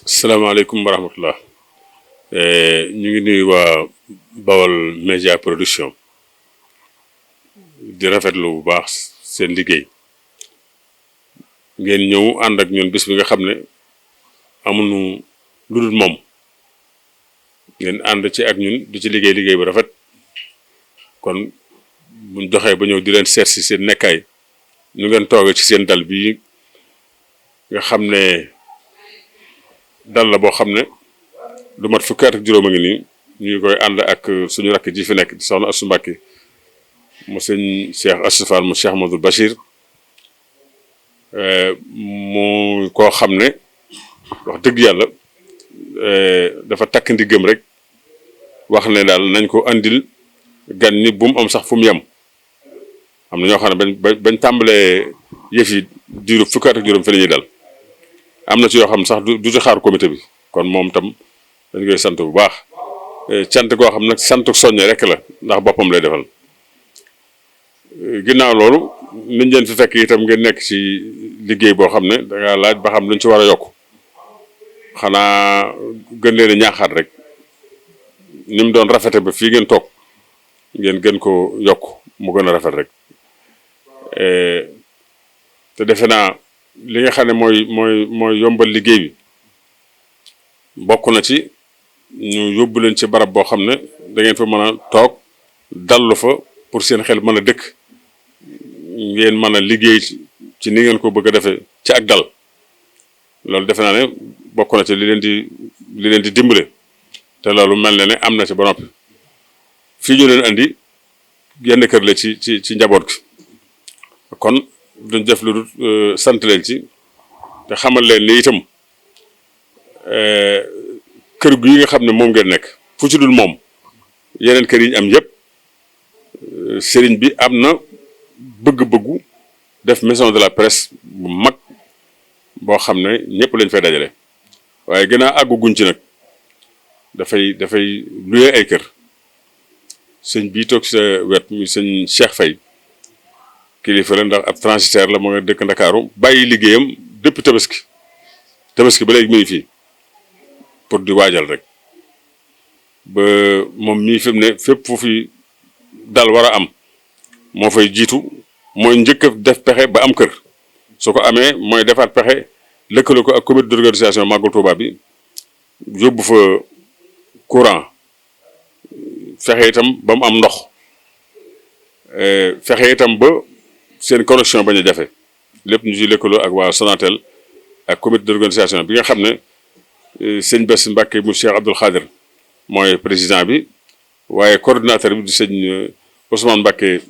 salaamaaleykum wa rahmatullah ñu ngi nuyu waa Bawol Média Production di rafetlu bu baax seen liggéey ngeen ñëw ànd ak ñun bis bi nga xam ne amuñu lu dul moom ngeen ànd ci ak ñun di ci liggéey bu rafet kon buñ doxee ba ñëw di leen seet si seen nekkaay ñu ngeen toogee ci seen dal bi nga xam ne dal la boo xam ne lu mat fukki at ak juróom a ngi nii ñu ngi koy ànd ak suñu rakk ji fi nekk di soxna Astou Mbacké mu sëñ Cheikh Astou Fall mu Cheikh Ahmadou Bachir mu koo xam ne wax dëgg yàlla dafa takk ndiggam rek wax ne daal nañ ko andil gan ni bu mu am sax fu mu yem am na ñoo xam ne bañ tàmbalee yëf yi diiru fukki at ak juróom fi la ñuy dal am na ci yoo xam sax du ci xaar comité bi kon moom tam dañ koy sant bu baax cant koo xam nag santu soññe rek la ndax boppam lay defal ginnaaw loolu niñ leen fi fekk itam ngeen nekk ci liggéey boo xam ne dangaa laaj ba xam luñ ci war a yokk xanaa gën leen a ñaaxaat rek ni mu doon rafete ba fii ngeen toog ngeen gën ko yokk mu gën a rafet rek te defe naa li nga xam ne mooy yombal liggéey bi bokk na ci ñu yóbbu leen ci barab boo xam ne da ngeen fa mën a toog dallu fa pour seen xel mën a dëkk ngeen mën a liggéey ci ni ngeen ko bëgg a defee ci ak dal loolu defe naa ne bokk na ci li leen di dimbale te loolu mel na ne am na ci ba noppi fii ñu leen andi genn kër la ci njaboot gi kon duñ def lu dul sant leen ci te xamal leen ni itam kër gi nga xam ne moom ngeen nekk fu ci dul moom yeneen kër yi ñu am yëpp sëriñ bi am na bëgg-bëggu def maison de la presse bu mag boo xam ne ñëpp lañ fay dajale waaye gën a àgguguñ ci nag dafay luye ay kër sëñ bii toog sa wet muy sëñ Cheikh Faye kilifa la ndax ab transitaire la moo nga dëkk Ndakaaru bàyyi liggéeyam depuis tabaski ba léegi mu ngi fii pour di waajal rek ba moom mii fi mu ne fépp fu fi dal war a am moo fay jiitu mooy njëkk a def pexe ba am kër su ko amee mooy defaat pexe lëkkale ko ak comité d'organisation Màggal Tuuba bi yóbbu fa courant fexe itam ba mu am ndox fexe itam ba seen connexion bañ a jafe lépp ñu ci lëkkaloo ak waa Sonatel ak comité d'organisation bi nga xam ne sëñ Bass Mbacké mu Cheikh Abdoul Khadir mooy président bi waaye coordinateur bi di sëñ Ousmane Mbacké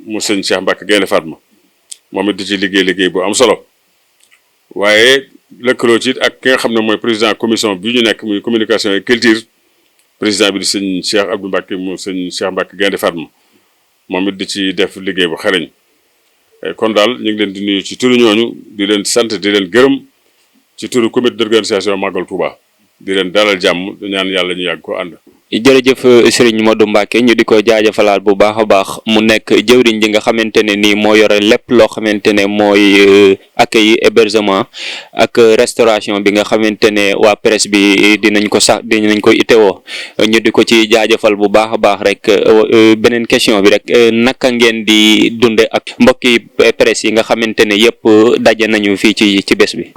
mu sëñ Cheikh Mbacké Gaïndé Fatma moom it di ci liggéey bu am solo waaye lëkkaloo ci ak ki nga xam ne mooy président commission bi ñu nekk muy communication et culture président bi di sëñ Cheikh Abdou Mbacké mu sëñ Cheikh Mbacké Gaïndé Fatma moom it di ci def liggéey bu xarañ kon daal ñu ngi leen di nuyu ci turu ñooñu di leen sant di leen gërëm ci turu comité d'organisation Màggal Touba di leen dalal jàmm di ñaan yàlla ñu yàgg ko ànd. jërëjëf Serigne Modou Mbacké ñu di ko jaajëfalaat bu baax a baax mu nekk jëwriñ ji nga xamante ne nii moo yore lépp loo xamante ne mooy accueil hébergement ak restauration bi nga xamante ne waa presse bi dinañ ko itewoo ñu di ko ci jaajëfal bu baax a baax rek beneen question bi rek naka ngeen di dunde ak mbokki presse yi nga xamante ne yëpp daje nañu fii ci bés bi.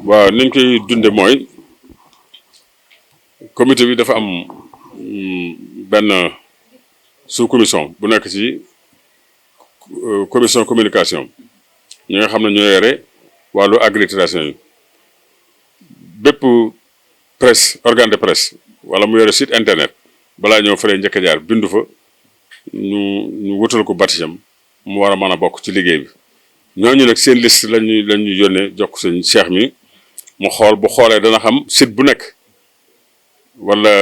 waaw niñ koy dunde mooy comité bi dafa am benn sous-commission bu nekk ci commission communication ñi nga xam ne ñoo yore wàllu accréditation yi bépp presse organe de presse wala mu yore site internet balaa ñëw fa lay njëkk a jaar bindu fa ñu wutal ko batijam mu war a mën a bokk ci liggéey bi ñooñu nag seen liste lañuy yónnee jox ko sëñ Cheikh mi mu xool bu xoolee dana xam site bu nekk wala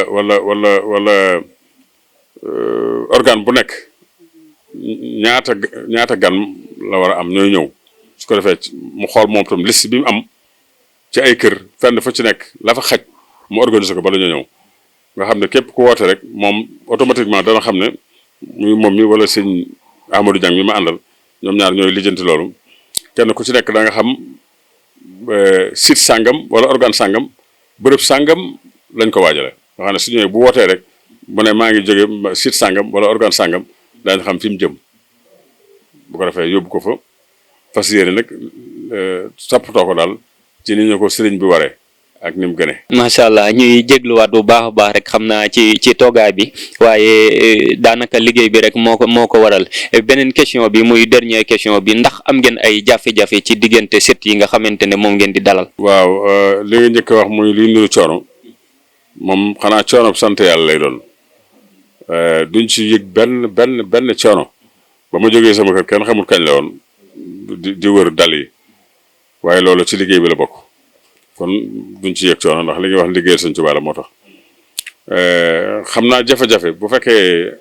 organe bu nekk ñaata gan la war a am ñooy ñëw su ko defee mu xool moom tam liste bi mu am ci ay kër fenn fa ci nekk la fa xaj mu organiser ko bala ñoo ñëw nga xam ne képp ku woote rek moom automatiquement dana xam ne muy moom mi wala sëñ Amadou Diang mi ma àndal ñoom ñaar ñooy lijjanti loolu kenn ku ci nekk da nga xam site sàngam wala organe sàngam bërëb sàngam lañ ko waajale nga xam ne su ñëwee bu wootee rek mu ne maa ngi jóge site sàngam wala organe sàngam daañu xam fi mu jëm bu ko defee yóbbu ko fa fas yéene nag toppatoo ko daal ci ni ñu ko sëriñ bi waree ak ni mu gënee. macha allah ñuy jégluwaat bu baax a baax rek xam naa ci toogaay bi waaye daanaka liggéey bi rek moo ko waral beneen question bi muy dernière question bi ndax am ngeen ay jafe-jafe ci diggante set yi nga xamante ne moom ngeen di dalal. waaw li nga njëkk a wax muy luy nuru coono moom xanaa coono sant yàlla lay doon duñ ci yëg benn coono ba ma jógee sama kër kenn xamul kañ la woon di wër dal yi waaye loolu ci liggéey bi la bokk. kon duñ ci yëg coono ndax li nga wax liggéeyal Sëñ Tuubaa la moo tax xam naa jafe-jafe bu fekkee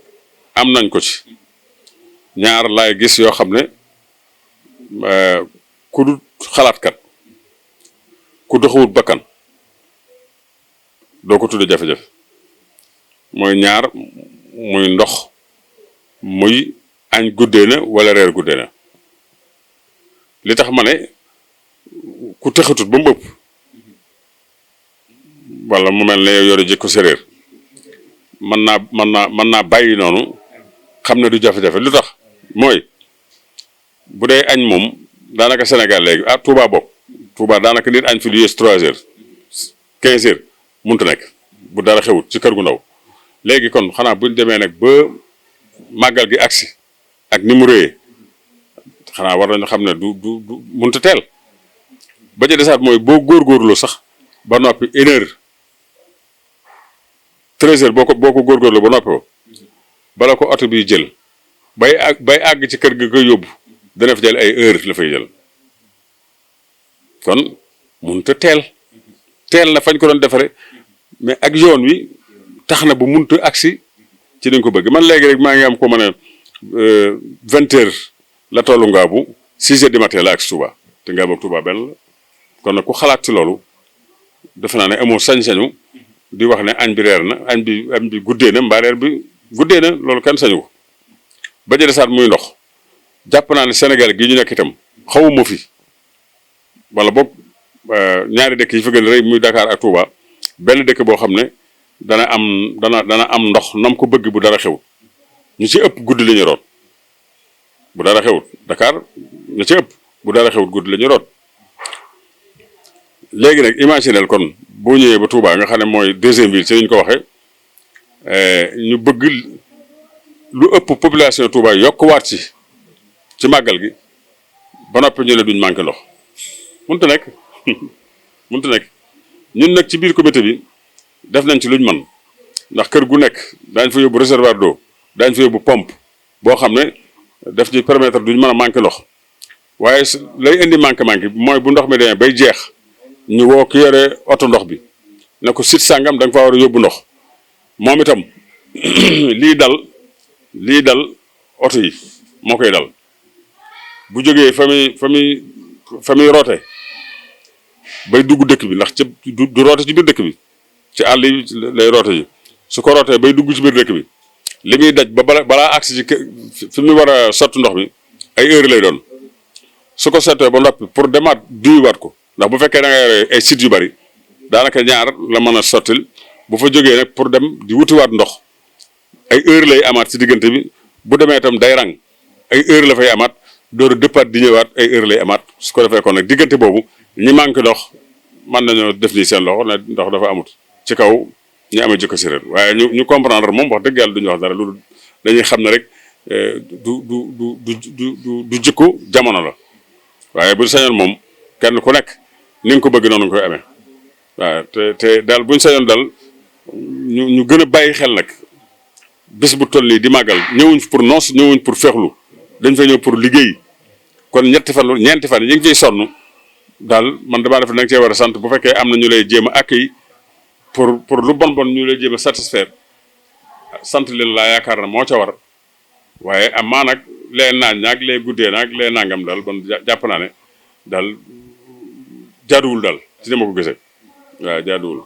am nañ ko ci ñaar laay gis yoo xam ne ku du xalaatkat ku doxawut bakkan doo ko tudde jafe-jafe mooy ñaar muy ndox muy añ guddee na wala reer guddee na li tax ma ne ku texatut ba mu ëpp wala mu mel ne yow yore jikko séréer mën naa bàyyi noonu xam ne du jafe-jafe lu tax mooy bu dee añ moom daanaka Sénégal léegi Touba bopp Touba daanaka nit añ fi lu yées 3 heures 15 heures mënut a nekk bu dara xewut ci kër gu ndaw léegi kon xanaa buñ demee nag ba màggal gi agsi ak ni mu rëyee xanaa war nañu xam ne du mënut a teel ba ci desaat mooy boo góorgóorlu sax ba noppi 1 heure 13 heures boo ko góorgóorlu ba noppi ko bala ko oto bi jël bay àgg ci kër gi koy yóbbu dana fi jël ay heure la fay jël kon mënut a teel na fañ ko doon defare mais ak yoon wi tax na bu mënut a agsi ci dañ ko bëgg man léegi rek maa ngi am ko mën a 20 heures la tollu Ngaabu 6 heures du matin la agsi Touba te Ngaabu ak Touba benn la kon nag ku xalaat ci loolu defe naa ne amoo sañ-sañu di wax ne añ bi reer na añ bi guddee na mbaa reer bi guddee na loolu kenn sañu ko ba jëlee saat muy ndox jàpp naa ne Sénégal gi ñu nekk itam xawuma fi wala boog ñaari dëkk yi fi gën a rëy muy Dakar ak Touba benn dëkk boo xam ne dana am ndox nam ko bëgg bu dara xewut ñu ci ëpp guddi la ñu root bu dara xewut Dakar ñu ci ëpp bu dara xewut guddi la ñu root léegi nag imaginel kon boo ñëwee ba Touba nga xam ne mooy deuxième ville ci ñu ko waxee ñu bëgg lu ëpp population Touba yokkuwaat ci màggal gi ba noppi ñu ne duñ manqué ndox mënut a nekk ñun nag ci biir comité bi def nañ ci luñ mën ndax kër gu nekk daañ fa yóbbu réservoir d'eau daañ fa yóbbu pompe boo xam ne daf ci permettre duñ mën a manqué ndox waaye lay indi manqué mooy bu ndox mi demee bay jeex ñu woo ki yore oto ndox bi ne ko site sàngam da nga faa war a yóbbu ndox moom itam lii dal oto yi moo koy dal bu jógee fa muy roote bay dugg dëkk bi ndax du roote ci biir dëkk bi ci àll yi lay roote yi su ko rootee bay dugg ci biir dëkk bi li muy daj ba balaa agsi ci fi mu war a sotti ndox mi ay heure lay doon su ko sottee ba noppi pour demaat duyuwaat ko ndax bu fekkee da nga yore ay sites yu bari daanaka ñaar la mën a sottil bu fa jógee nag pour dem di wutiwaat ndox ay heure lay amaat ci diggante bi bu demee itam day rang ay heure la fay amaat door a dëppaat di ñëwaat ay heure lay amaat su ko defee kon nag diggante boobu ñi manqué ndox mën nañoo def nii seen loxo ne ndox dafa amut ci kaw ñu amee jikko séréer waaye ñu comprendre moom wax dëgg yàlla duñu wax dara loolu dañuy xam ne rek du jikko jamono la waaye buñ sañoon moom kenn ku nekk ni nga ko bëgg noonu nga koy amee waaw te daal buñ sañoon daal ñu gën a bàyyi xel nag bés bu toll nii di màggal ñëwuñ pour noos ñëwuñ pour feexlu dañ fa ñëw pour liggéey kon ñeenti fan ñeenti fan yi ngi ciy sonn daal man damaa def da nga cee war a sant bu fekkee am na ñu lay jéem a accueillir pour lu bon ñu lay jéem a satisfaire sant leen laa yaakaar na moo ca war waaye amaa nag lee naaj naag lee guddee naag lee nangam daal bon jàpp naa ne daal jaaduwul daal ci ni ma ko gisee waaw jaaduwul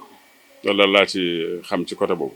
loolu daal laa ci xam ci côté boobu.